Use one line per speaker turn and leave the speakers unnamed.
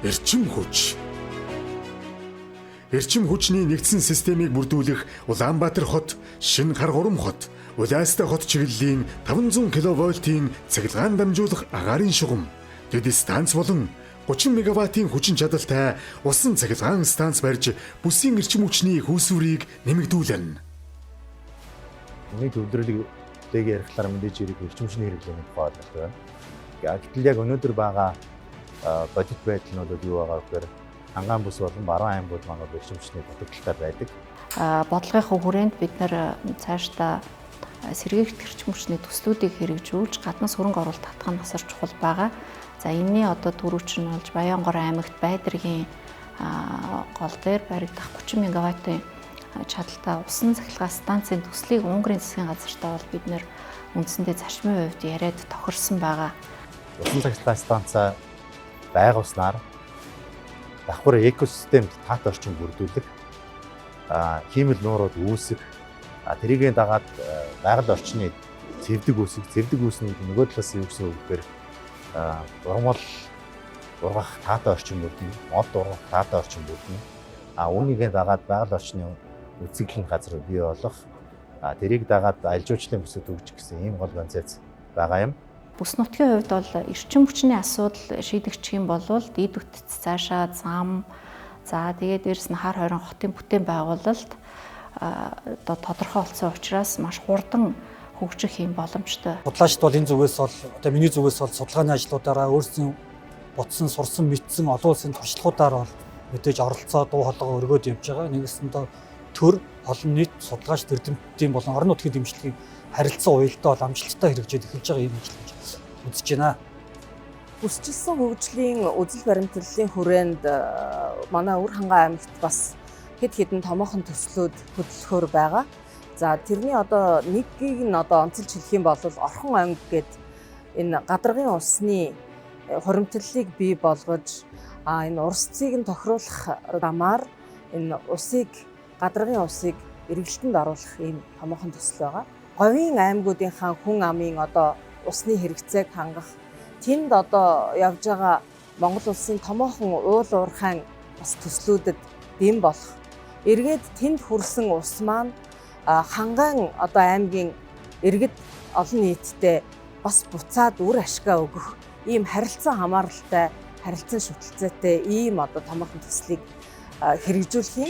Эрчим хүч. Эрчим хүчний нэгдсэн системийг бүрдүүлэх Улаанбаатар хот, Шинэ Харгурам хот, Улаастай хот чиглэлийн 500 кВ-ийн цахилгаан дамжуулах агаарын шугам, дэд станц болон 30 мегаваттын хүчин чадалтай усан цахилгаан станц барьж бүсийн эрчим хүчний хүйсвэрийг нэмэгдүүлнэ.
Миний төвлөрлөгийг ярихлаар мэдээж хэрэг эрчим хүчний хэрэглээний тухай ойлголт байна. Гэтэл яг өнөөдөр байгаа бодит байдал нь бол юу байгаа гэхээр Хангаан бүс болон Баруун аймагуд маань бол эрчим хүчний дутагдалтай байдаг.
Бодлогын хүрээнд бид нэр цаашдаа сэргээгдэх эрчим хүчний төслүүдийг хэрэгжүүлж гаднаас хөрөнгө оруулалт татах нь асар чухал байгаа. За, энэний одоо түрүүч нь болж Баянгор аймагт Байдаргийн гол дээр баригдах 30 мегаваттын чадалтай усан цахилгаан станцын төслийг Унгарын засгийн газартай бол бид нэр үндсэндээ зарчмын хувьд яриад тохирсон байгаа.
Усан цахилгаан станцаа байгуулснаар давхар экосистемд таатай орчин бүрдүүлэх, хиймэл нуурууд үүсэх, тэрийг дагаад байгаль орчны цэвдэг үүсэх, цэвдэг үүснэ гэдэг нөгөө талаас юу гэсэн үг гэхээр ургамал ургах таатай орчин бүрдэнэ, мод ургах таатай орчин бүрдэнэ. Үүнийгээ дагаад байгаль орчны үзэсгэлэн газар бий болох, тэрийг дагаад аялал жуулчлалын бүсэд хөгжих гэсэн ийм гол концепц байгаа юм.
Бүс нутгийн хувьд бол эрчим хүчний асуудал шийдэгдчих юм бол дид бүтэц цаашаа зам, за тэгээд дээрэс нь хар хорин хотын бүтээн байгуулалт одоо тодорхой болсон учраас маш хурдан хөгжих юм боломжтой.
Судлаачид бол энэ зүгээс бол одоо миний зүгээс бол судалгааны ажлуудаараа өөрсдийн бодсон, сурсан, мэдсэн олон улсын туршлагуудаар бол мэдээж оролцоо, дуу хоолойгоо өргөөд явж байгаа. Нэгэсэндээ төр олон нийт судалгаачид, эрдэмтдийн болон орон нутгийн дэмжлэгийн харилцан уялдаа бол амжилттай хэрэгжиж эхэлж байгаа юм ажил гэж үзэж байна.
Бүсчилсэн хөгжлийн үзэл баримтлалын хүрээнд манай Өвөр Хангай аймагт бас хэд хэдэн томоохон төслүүд хөдөлгөхөөр байгаа. За, тэрний одоо нэгийг нь одоо онцолж хэлэх юм бол Орхон аймаг гээд энэ гадаргын усны хуримтлалыг бий болгож, энэ урсцыг нь тохируулах замаар энэ усыг, гадаргын усыг эргэлтэнд оруулах ийм томоохон төсөл байгаа. Говийн аймагуудынхаа хүн амын одоо усны хэрэгцээг хангах, тэнд одоо явж байгаа Монгол улсын томоохон уул уурхайн бас төслүүдэд дэм болох. Эргээд тэнд хүрсэн ус маань Хангаан одоо аймгийн иргэд олон нийтдээ бас буцаад үр ашгаа өгөх ийм харилцан хамааралтай, харилцан шүтэлцээтэй ийм одоо томоохон төслийг хэрэгжүүлэх юм.